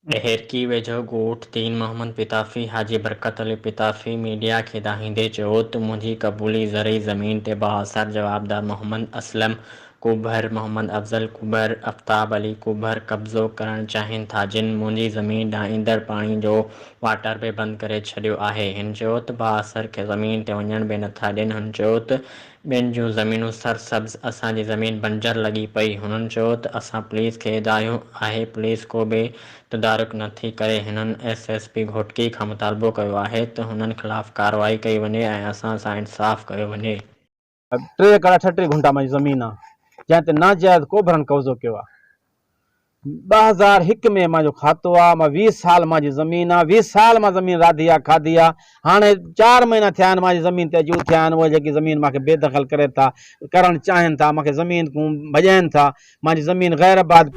ڏهرڪي ويجهو ڳوٺ دين محمد پتافي حاجي برڪت علي پتافي ميڊيا کي دانهيندي چيو ته منهنجي قبولي زرعي زمين تي بااثر جوابدار محمد اسلم ڪوڀر، محمد افضل ڪوڀر، افتاب علي ڪوڀر قبضو ڪرڻ چاهين ٿا جن منهنجي زمين ڏانهن ايندڙ پاڻي جو واٽر به بند ڪري ڇڏيو آهي هن چيو ته بااثر کي زمين تي وڃڻ به نٿا ڏين هن چيو ته ٻين جون زمينون سر سبز اسان جي زمين بنجر لڳي پئي هنن چيو ته اسان پوليس کي دانهيو آهي پوليس ڪو به تدارڪ نه ٿي ڪري هنن ايس ايس پي گهوٽڪي کان مطالبو ڪيو آهي ته هنن خلاف ڪارروائي ڪئي وڃي ۽ اسان سان انصاف ڪيو وڃي. ٽي ايڪڙ 38 گهنٽا منهنجي زمين آ جنهن تي ناجائز ڪوڀرن قبضو ڪيو آ. 2001 ۾ مان جو کاتو آ مان 20 سال مان جي زمين آ 20 سال مان زمين راڌي آ کاڌي آ هاڻي چار مهينا ٿيا آهن مان جي زمين تي اچي اٿيا آهن اهي جيڪي زمين مان کي بي دخل ڪري ٿا ڪرڻ چاهين ٿا مان کي زمين کون ڀڄائين ٿا مان جي زمين غير آباد.